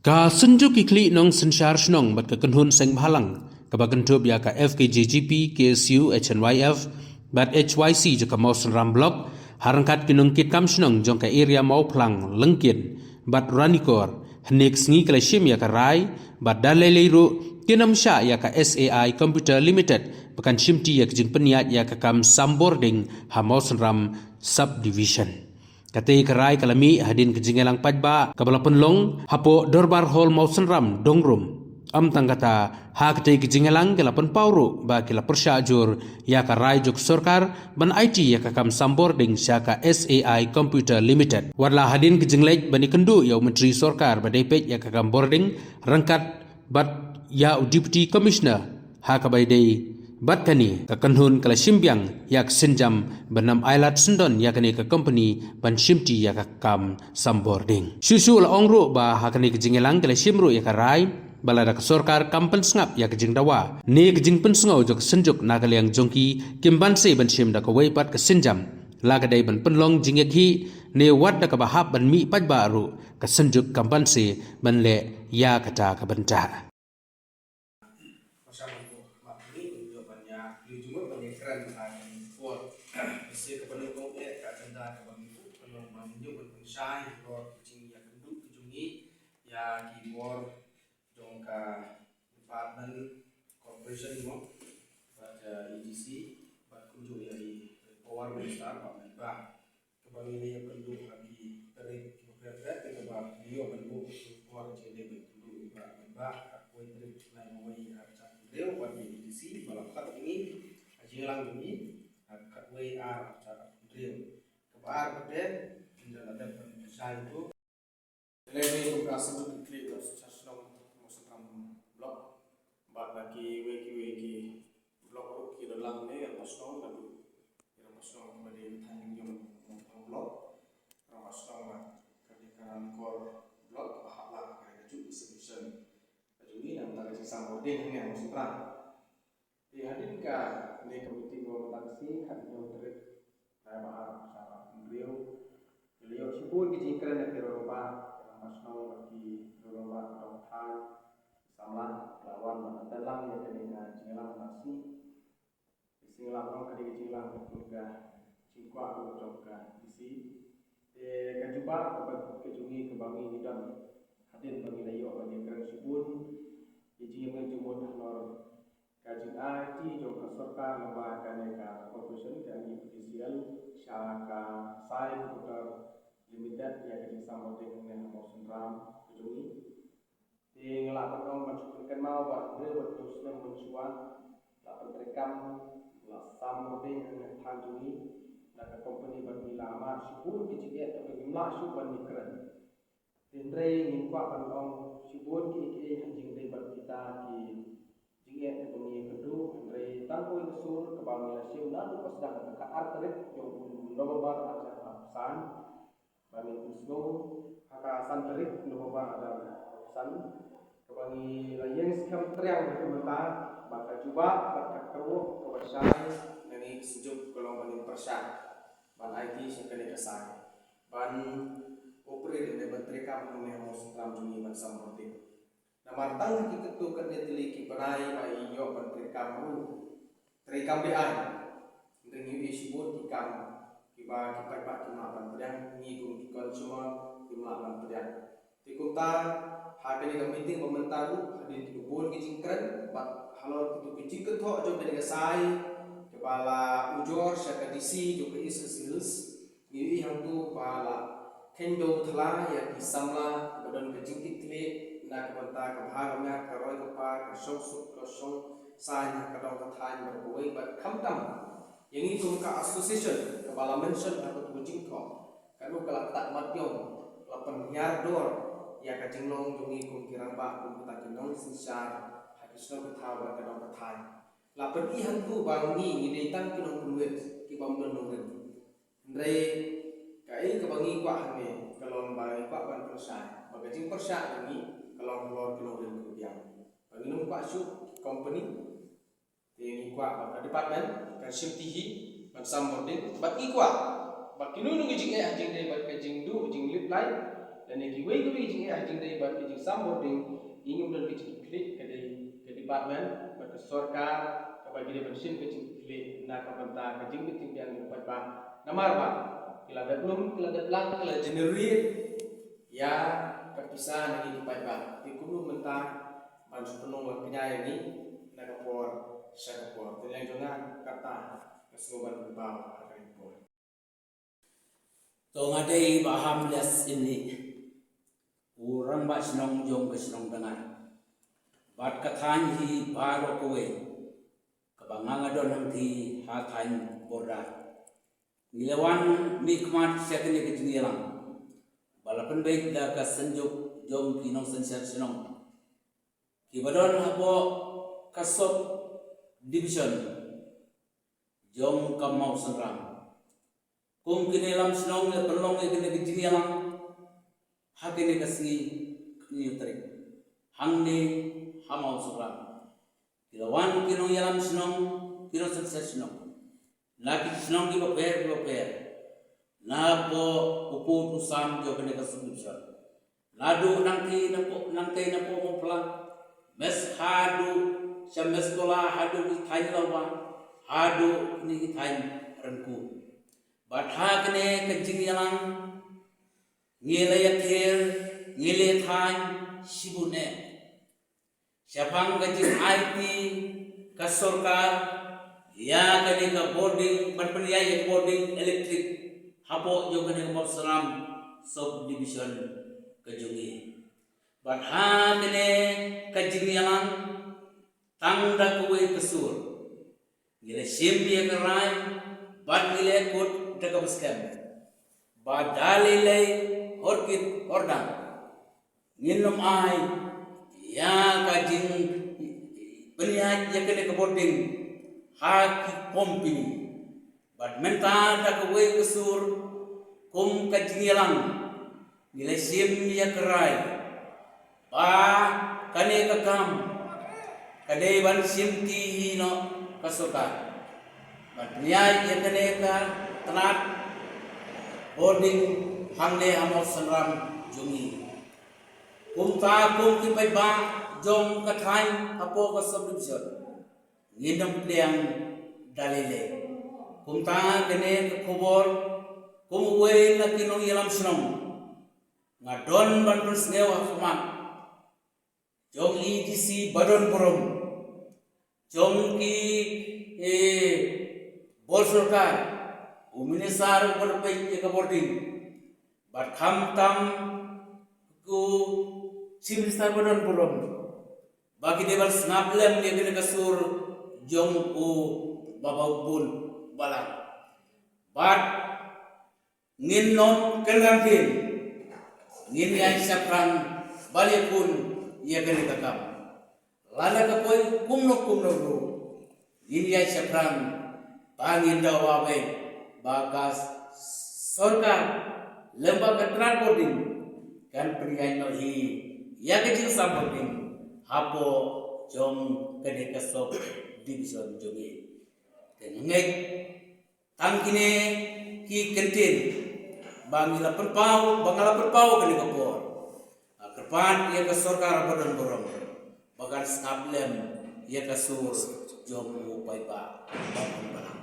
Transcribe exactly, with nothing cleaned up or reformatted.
Ka Synjuk ki khlieh nongsynshar shnong bad ka kynhun seng bhalang kaba kynthup ïa ka F K J G P, K S U, H N Y F bad H Y C jong ka Mawsynram Block, ha ryngkat ki nongkitkam shnong jong ka area Mawphlang, Lyngkien bad Ranikor, hynne ka sngi ki la shim ïa ka rai bad da lei lei ruh kin ym shah ïa ka S A I Computer Limited ba kan shimti ïa ka jingpynïaid ïa ka kam sambording ha Mawsynram Subdivision. Katei ka rai ka la mih hadien ka jingïalang paidbah kaba la pynlong hapoh Dorbar Hall Mawsynram, Dongrum. Ym tang kata, ha katei ka jingïalang ki la pynpaw ruh ba ki la pyrshah jur ïa ka rai jong ka sorkar ban aiti ïa ka kam sambording sha ka S A I Computer Limited. Wat la hadien ka jingleit ban ïakynduh ïa u Myntri Sorkar ba dei peit ïa ka kam bording ryngkat bad ïa u Deputy Commissioner, ha kaba ïadei bad kane, ka kynhun ka la shim biang ïa ka sienjam ban ym ailad syndon ïa kane ka company ban shimti ïa ka kam sambording. Shuh shuh la ong ruh ba ha kane ka jingïalang ki la shim ruh ïa ka rai ba lada ka sorkar kam pynsngap ïa ka jingdawa ne ka jingpynsngew jong ka Synjuk na ka liang jong ki, kim banse ban shim da kawei pat ka sienjam, la ka dei ban pynlong jingïakhih ne wat da kaba hap ban mih paidbah ruh, ka Synjuk kam banse ban leh ïa kata ka bynta. Jong ka department corporation mo, bad, eh, E D C, bad kumjuh ïa i Power Minister, bad, bad, kaba ngi la ïakynduh ha ki tarik kiba pher pher, kaba ngi ïoh ban buh por jingdei ban kynduh ïa i Bah Bah, ha kawei tarik Naiwei ha ka jaka hynriew, bad i E D C ba la khot ïa ngi ha jingïalang jong ngi ha kawei ar ha ka jaka hynriew. Kaba ar pat, ngi la dep ban pynshai ïa u. Lehse kum ka Synjuk ki khlieh nongsynshar shnong Mawsynram Block, bad na kiwei kiwei ki block ruh ki don lang ne ïa ka shnong, naduh ïa ka shnong kaba dei ka thaiñ Lyngkien, Mawphlang Block, ïa ka shnong, bad ka dei ka Ranikor Block, ba hap la ka dei ka juk subdivision ka jong ngi, namar ka jingsam bording hangne ha Mawsynram. Te hadien kane ka meeting ba mynta ka sngi, khathynñiew tarik Naiwieng ar hajar arphew hynriew, ki la ïoh shibun ki jingkren na ki rangbah, ki rangbah shnong bad ki rangbah dong thaiñ, ki samla, ki la wan ban attend lang ïa kane ka jingïalang mynta ka sngi. Ki sngi la wan ka dei ka jingïalang ka jingkwah ruh jong ka D C. Te ka jubab kaba ka jong ngi kaba ngi ngi don hadien ba ngi la ïoh ban ïakren shibun ïa ki jingïamih jingmut halor ka jingaiti jong ka sorkar lyngba kane ka corporation ka N P P C L sha ka S A I Computer Limited ïa ka jingsam bording hangne ha Mawsynram ka jong ngi. Te ngi lah ban ong ban shu pynkynmaw ba hynriew bad hynñiew snem mynshuwa la pyntreikam, la sam bording hangne ha thaiñ jong ngi da ka company bad ngi la mad shibun ki jingeh kaba ngim lah shuh ban ïakren. Hynrei ngim kwah ban ong shibun kiei kiei ha jingdei bad kita ki jingeh kiba ngi ïakynduh, hynrei tang kawei ka sur kaba ngi la shim naduh ba sdang ka khatar tarik jong u November ar hajar arphew san, ba ngin pynsngew ha ka san tarik November ar hajar arphew san, kaba ngi la ïeng skhem triang ha ka bynta ba ka jubab bad ka kyrwoh kaba shai na ngi ka Synjuk ka long ba ngin pyrshah ban aiti sha kane ka S A I ban operate ne ban treikam hangne ha Mawsynram jong ngi ban sam bording. Namar tang ha ki katto katne tylli ki bnai ba i ïoh ban treikam ruh, treikam beaiñ. Hynrei ngi ïohi shibun ki kam kiba ki paidbah kim lah ban pdiang, ngi kum ki consumer kim lah ban pdiang. Te kumta ha kane ka meeting ba mynta ruh hadien kiba bun ki jingkren bad halor kito ki jingkynthoh jong kane ka S A I kaba la ujor sha ka D C jong ka East Khasi Hills, ngi ïohi hangto ba la kheiñ dewthala ïa ki samla kiba don ka jingkitkhlieh na ka bynta ka bha ka miat, ka roi ka par, ka shongsuk ka shongsaiñ ha ka dong ka thaiñ bad kawei bad khamtam ïa ngi kum ka association kaba la mention ha kato ka jingthoh, ka dei ka la ktah madiong, la pynhiar dor ïa ka jinglong jong ngi kum ki rangbah, kum kita ki nongsynshar ha ki shnong ki thaw bad ka dong ka thaiñ. La pyni hangto ba ngi ngi dei tang ki nongpynwit kiba ym don nongrim. Hynrei kaei kaba ngi kwah hangne ka long ba ngi kwah ban pynshai ba ka jingpyrshah jong ngi ka long halor ki nongrim kiba biang. Ba ngin ym kwah shuh ki company. Te ngi kwah ba ka department kan shimti hi ban sam bording. Bad ngi kwah ba kino kino ki jingeh ha jingdei bad ka jingduh jinglip lai Lane kiwei kiwei ki jingeh ha jingdei bad ki jingsam boarding, ngi ngim don ki jingkitkhlieh. Ka dei ka department bad ka sorkar kaba ki dei ban shim ka jingkitkhlieh na ka bynta ka jingbit jingbiang ki paidbah. Namar ba ki la dep lum, ki la dep lang, ki la generate ïa ka pisa na ki paidbah. Te kumno mynta ban shu pynlong kñia ïa ngi na ka por sha ka por. Te leng jong nga kata ka sngewbha ban pynpaw ha ka por. To nga dei Bah Hamlias Imni, u rangbah shnong jong ka shnong Dangar. Bad ka thaiñ hi baroh kawei kaba nga nga don hangtei ha thaiñ Border. Ngi la wan mihkhmat sha kane ka jingïalang ba la pynbeit da ka synjuk jong ki nongsynshar shnong kiba don hapoh ka sub division jong ka Mawsynram. Kum ki nongïalam shnong la pynlong ïa kane ka jingïalang ha kane ka sngi, ka hynñiew tarik, hangne ha Mawsynram. Ki la wan ki nongïalam shnong, ki nongsynshar shnong na ki shnong kiba pher kiba pher, na poh u pud u sam jong kane ka sub division. Naduh nangtei napoh, nangtei napoh Mawphlang, mes haduh sha Meskola, haduh ki thaiñ Lawa, haduh kine ki thaiñ Rangku. Bad ha kane ka jingïalang ngi la ïakhun, ngi la ïathaiñ shibun eh shaphang ka jingaiti ka sorkar ïa kane ka boarding, ban pynïaid ïa ka boarding electric hapoh jong kane ka Mawsynram sub division ka jong ngi. Bad ha kane ka jingïalang tang da kawei ka sur ngi la shim ïa ka rai bad ngi la kut da kaba skhem ba da lei lei, hor kit hor dang, ngin ym ai ïa ka jingpynïaid ïa kane ka boarding ha ki company. Bad mynta da kawei ka sur kum ka jingïalang ngi la shim ïa ka rai ba kane ka kam ka dei ban shimti hi noh ka sorkar ban pynïaid ïa kane ka tnat boarding hangne ha Mawsynram jong ngi. Kumta kum ki paidbah jong ka thaiñ hapoh ka sub division, ngin ym pdiang da lei lei. Kumta kane ka khubor kum uwei na ki nongïalam shnong nga don ban pynsngew ha khmat jong i DC ba don burom, jong ki, eh, bor sorkar, u minister uba peit ïa ka boarding, bad khamtam u chief minister ba don burom, ba ki dei ban sngap lem ïa kane ka sur jong u Bah Bakbun Balang. Bad ngin ym kynran phin, ngin ïai shaphrang ban ïakhun ïa kane ka kam. Lada ka poi kumno kumno ruh, ngin ïai shaphrang ba ngin dawa beit ba ka sorkar lem bad ka tnat boarding kan pynïaid noh hi ïa ka jingsam boarding hapoh jong kane ka sub division jong ngi. Te ngeit tang kine ki kyntien ba ngi la pynpaw, ba nga la pynpaw kane ka por. Nga kyrpad ïa ka sorkar ba don burom ba kan sngap lem ïa ka sur jong u paidbah ba pynpaw.